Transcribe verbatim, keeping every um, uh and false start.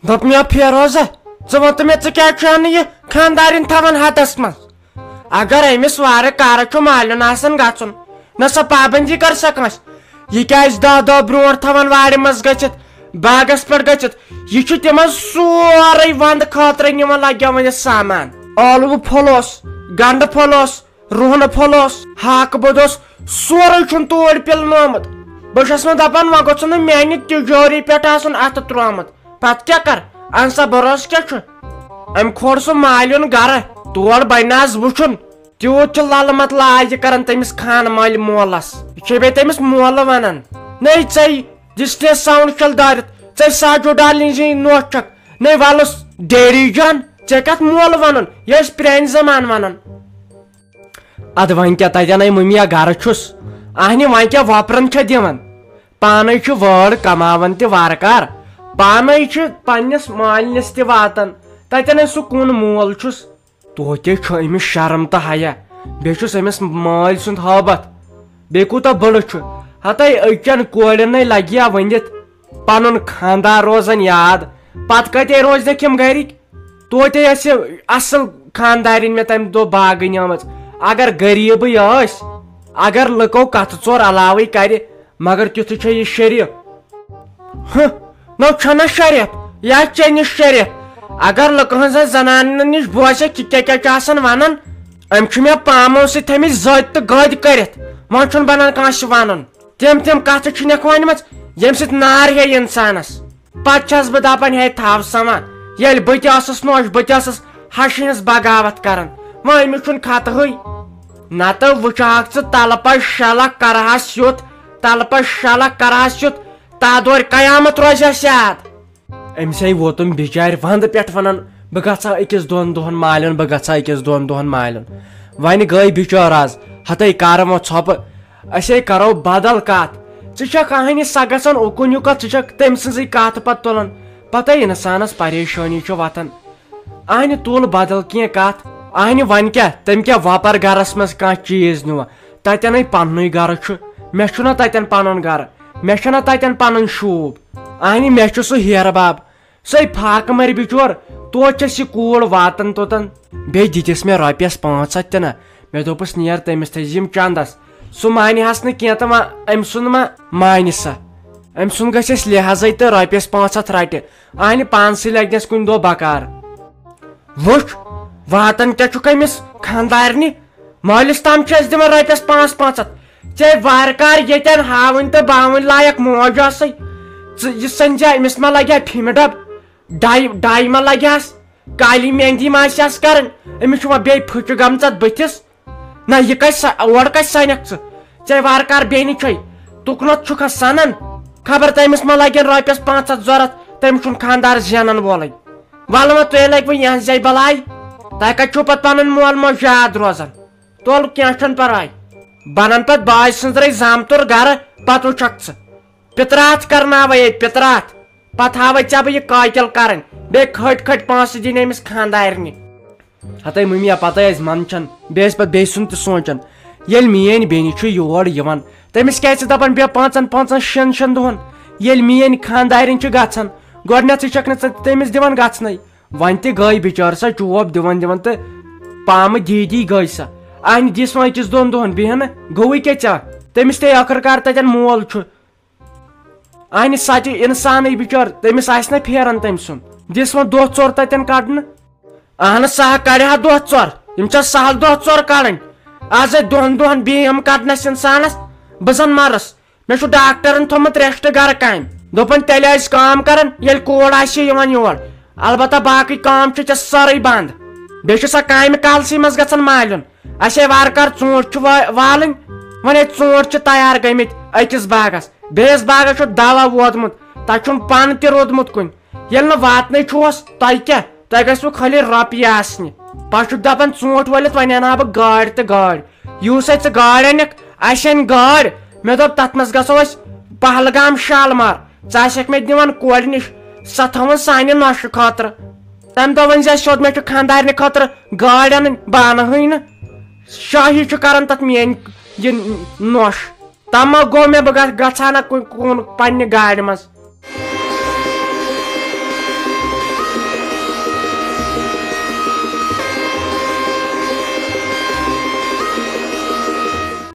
دوٚپ مےٚ، فیروزہ، ژٕ وَن تہٕ مےٚ، ژٕ کیٛازِ چھُ نہٕ یہِ خانٛدارِنۍ تھاوان حدس منٛز؟ اگر أمِس وارٕ کارٕ چھُ مالیُن آسان گژھُن، نہ سا پابندی کر سا کٲنٛسہِ۔ یہِ کیٛازِ دَہ دۄہ برونٛٹھ تھاوان وارِ منٛز گٔژھِتھ، باغس پٮ۪ٹھ گٔژھِتھ؟ یہِ چھُ تِمن سورُے ونٛدٕ خٲطرٕ نِوان لگیومُت یہِ سامان۔ ٲلوٕ پھوٚل اوس، گنڈٕ پھوٚل اوس، رُہنہٕ پھوٚل اوس، ہاکہٕ بوٚد اوس، سورُے چھُن توٗرۍ پِلنومُت۔ بہٕ چھَس نہٕ دَپان، وۄنۍ گوٚژھ نہٕ میٛانہِ تِجوری پٮ۪ٹھ آسُن اَتھٕ ترٛوومُت۔ پَتہٕ کیٛاہ کَر؟ اَہَن سا، بَروسہٕ کیٛاہ چھُ؟ أمۍ کھول سُہ مالیُن گَرٕ، تور بَنہِ نہٕ آز وٕچھُن۔ تیوٗت چھُ لَلہٕ مَتہٕ لاجہِ کَران تٔمِس خانہٕ مٲلۍ مولَس۔ یہِ چھے بیٚیہِ تٔمِس مولہٕ وَنان۔ نَے ژَے، دِژ نہٕ ساوُنٛڈ شَل دٲرِتھ، ژَے ساجو ڈارلِنٛگ سٕنٛز نوٚش چھَکھ۔ نَے وَلُس ڈیڈی جان، ژےٚ کَتھ مولہٕ وَنُن؟ یہِ ٲسۍ پرٛانہِ زَمانہٕ وَنان۔ ادٕ وۄنۍ کیٛاہ، تتٮ۪ن ہے مُمیا گرٕ چھُس۔ اہنہِ وۄنۍ کیٛاہ وۄپرن چھےٚ دِوان؟ پانے چھُ وٲر کماوان تہِ وارٕ کار، پانے چھُ پننِس مالِنِس تہِ واتان۔ تتٮ۪ن ہے سُہ کُن مول چھُس۔ توتہِ چھُ أمِس شرم تہٕ حیا، بیٚیہِ چھُس أمِس مٲلۍ سُنٛد ہٲبتھ۔ بیٚیہِ کوٗتاہ بٔڑٕ چھُ۔ ہتے أکٮ۪ن کورٮ۪ن ہے لگہِ ہا ؤنِتھ پنُن خانٛدار روزان یاد، پتہٕ کتے روزنکھ یِم گرِکۍ؟ توتہِ ٲسۍ یہِ اصل خانٛدارِنۍ مےٚ تمہِ دۄہ باگٕنۍ آمٕژ۔ اگر غریٖبٕے ٲسۍ، اگر لُکو کتھٕ ژور علاوٕے کرِ، مگر تیُتھُے چھےٚ یہِ شریٖف۔ ہہ، نو چھنہ شریٖف، یا چے نِش شریٖف؟ اگر لُکہٕ ہٕنٛزن زنانن نِش بوزِ کہِ کیٛاہ کیٛاہ چھِ آسان ونان، أمۍ چھُ مےٚ پامو سۭتۍ تھٲمٕتۍ زٔدۍ تہٕ گٔدۍ کٔرِتھ، وۄنۍ چھُنہٕ بنان کٲنٛسہِ ونُن۔ تِم تِم کتھٕ چھِ نکھ ونِمژ، ییٚمہِ سۭتۍ نار ہے انسانس۔ پتہٕ چھس بہٕ دپان، ہے تھاو سا وۄنۍ، ییٚلہِ بہٕ تہِ ٲسٕس نوٚش، بہٕ تہِ ٲسٕس ہشہِ ہٕنٛز بغاوت کران، وۄنۍ أمِس چھُنہٕ خطہٕے۔ نتہٕ وٕچھہکھ ژٕ تلہٕ پتہٕ شلکھ کرہس یُتھ، تلہٕ پتہٕ شلکھ کرہس یُتھ، تادورِ قیامت روزِ ہس یاد۔ أمۍ سٕے ووتُم بِچارِ ونٛدٕ پٮ۪ٹھ ونان، بہٕ گژھٕ ہا أکِس دۄن دۄہن مالیُن، بہٕ گژھٕ ہا أکِس دۄن دۄہن مالیُن۔ وۄنۍ گٔے بِچٲر آز، ہتے کرٕ وۄنۍ ژھۄپہٕ، أسے کرو بدل کتھ۔ ژٕ چھکھ اہنہِ سۄ گژھان اُکُن یُکتھ، ژٕ چھکھ تٔمۍ سٕنٛزٕے کتھ پتہٕ تُلان۔ پتے انسانس پریشٲنی چھِ وتھان۔ اہنہِ تُل بدل کینٛہہ کتھ۔ اہنہِ وۄنۍ کیٛاہ، تٔمۍ کیٛاہ وۄپر گرس منٛز کانٛہہ چیٖز نیوٗ؟ تتٮ۪نے پننُے گرٕ چھُ، مےٚ چھُنہ تتٮ۪ن پنُن گرٕ، مےٚ چھُنہ تتٮ۪ن پنُن شوٗب۔ اہنہِ مےٚ چھُ سُہ ہیرٕ بب، سۄے فاقہٕ مَرِ بِچور، توتہِ چھَس یہِ کوٗر واتان توٚتَن۔ بیٚیہِ دِتِس مےٚ رۄپیَس پانٛژھ ہَتھ تہِ نہ۔ مےٚ دوٚپُس، "نیر تٔمِس تھٲیزِ یِم چَندَس۔ سُہ مانہِ ہَس نہٕ کینٛہہ تہٕ وۄنۍ أمۍ سُنٛد ما مانہِ سا؟ أمۍ سُنٛد گژھِ اَسہِ لحاظَے تہٕ رۄپیَس پانٛژھ ہَتھ رَٹہِ۔ اَہنہِ پانسٕے لَگنَس کُنہِ دۄہ بکار۔" وٕچھ، واتان کیٛاہ چھُکھ أمِس خانٛدارنہِ؟ مٲلِس تام چھِ أسۍ دِوان رۄپیَس پانٛژھ پانٛژھ ہَتھ۔ ژےٚ وارٕ کار ییٚتٮ۪ن ہاوٕنۍ تہٕ باوٕنۍ لایق موج ٲسٕے۔ ژٕ یہِ سَنجا، أمِس ما لَگہِ ہا پھِمہِ ڈَبہٕ؟ ڈاے، ڈاے ما لَگہِ ہَس؟ کالی مہندی ما آسہِ ہَس کَرٕنۍ؟ أمِس چھُ وۄنۍ بیٚیہِ پھٕچہِ گٔمٕژ اَتھ بٕتھِس۔ نہ، یہِ کَتہِ سا-، اورٕ کَتہِ سَنَکھ ژٕ؟ ژےٚ وارٕ کار بیٚنہِ چھے۔ تُکنَتھ چھُکھ ہَس سَنان؟ خبر تٔمِس ما لَگن رۄپیَس پانٛژھ ہَتھ ضوٚرَتھ، تٔمِس چھُنہٕ خانٛدار زینَن وولٕے۔ وَلہٕ وۄنۍ تُہۍ لَگِوٕ یِہٕنٛزے بَلاے۔ تۄہہِ کَتہِ چھُو پَتہٕ پَنُن مول موج یاد روزان؟ تُل، کینٛہہ چھُنہٕ پَرواے۔ بَنَن پَتہٕ باے سٕنٛزرَے زامتُر گَرٕ، پَتہٕ وٕچھَکھ ژٕ۔ پِتراتھ کَرناوَے ییٚتہِ پِتراتھ۔ پَتہٕ ہاوَے ژےٚ بہٕ یہِ قٲتِل کَرٕنۍ۔ بیٚیہِ کھٔٹۍ کھٔٹۍ پونٛسہٕ دِنۍ أمِس خانٛدارنہِ۔ ہَتَے مُمیا پَتَے ٲسۍ منٛدچھان، بیٚیہِ ٲسۍ پَتہٕ بیٚیہِ سُنٛد تہِ سونٛچان۔ ییٚلہِ میٛٲنۍ بیٚنہِ چھُ یور یِوان، تٔمِس کیٛازِ ژٕ دَپان بیٚہہ پانٛژَن پانٛژَن شٮ۪ن شٮ۪ن دۄہَن؟ ییٚلہِ میٛٲنۍ خانٛدارِنۍ چھِ گژھان، گۄڈٕنٮ۪تھٕے چھَکھ نہٕ ژٕ تٔمِس دِوان گژھنَے۔ وۄنۍ تہِ گٔے بِچٲر سۄ چوب دِوان دِوان تہٕ پامہٕ دی دی گٔے سۄ۔ اَہنہِ دِس وۄنۍ أکِس دۄن دۄہَن بیٚہنہٕ، گوٚوُے کیٛاہ ژےٚ؟ تٔمِس تہِ ٲخٕر کار تَتٮ۪ن مول چھُ۔ اہنہِ سۄ تہِ انسانٕے بِچٲر، تٔمِس آسہِ نہ پھیران تٔمۍ سُنٛد۔ دِس وۄنۍ دۄہ ژور تتٮ۪ن کڑنہٕ۔ اہن سا کڑِ ہا دۄہ ژور، یِم چھا سہل دۄہ ژور کڑٕنۍ؟ از ہے دۄن دۄہن بیٚیہِ یِم کڑنس انسانس، بہٕ زن مرس۔ مےٚ چھُ ڈاکٹرن تھوٚمُت rest گرٕ کامہِ۔ دوٚپُن تیٚلہِ آسہِ کٲم کران ییٚلہِ کوڑ آسہِ یِوان یور، البتہ باقٕے کٲم چھِ ژےٚ سٲرٕے بنٛد۔ بیٚیہِ چھُ سۄ کامہِ کالسٕے منٛز گژھان مالیُن۔ اسے وارٕ کار ژوٗنٛٹھۍ چھِ وا-، والٕنۍ۔ وۄنۍ ہے ژوٗنٛٹھۍ چھِ تیار گٔمٕتۍ أکِس باغس، بیٚیِس باغس چھُ دوا ووتمُت، تتہِ چھُنہٕ پن تہِ روٗدمُت کُنہِ۔ ییٚلہِ نہٕ واتنٕے چھُوس، تۄہہِ کیٛاہ؟ تۄہہِ گژھِوٕ خٲلی رۄپیہِ آسنہِ۔ پتہٕ چھُکھ دپان ژوٗنٛٹھۍ وٲلِتھ وۄنۍ انہٕ ہا بہٕ گٲڑۍ تہٕ گٲڑۍ۔ یوٗسے ژٕ گٲڑۍ انکھ، اسہِ انہِ گٲڑۍ۔ مےٚ دوٚپ تتھ منٛز گژھو أسۍ پہلگام شالمار۔ ژٕ آسکھ مےٚ دِوان کورِ نِش، سۄ تھاوُن سانہِ نۄشہِ خٲطرٕ۔ تَمہِ دۄہ ؤنۍ زِ اَسہِ سیوٚد مےٚ چھُ خانٛدارنہِ خٲطرٕ گٲڑۍ اَنٕنۍ، بہٕ اَنہٕے نہٕ۔ شٲہی چھُ کران تَتھ میٛٲنۍ یہِ نۄش۔ تَمہِ گوٚو مےٚ، بہٕ گژھ-، گژھٕ ہا نہ کُنہِ، کُن پننہِ گاڑِ منٛز۔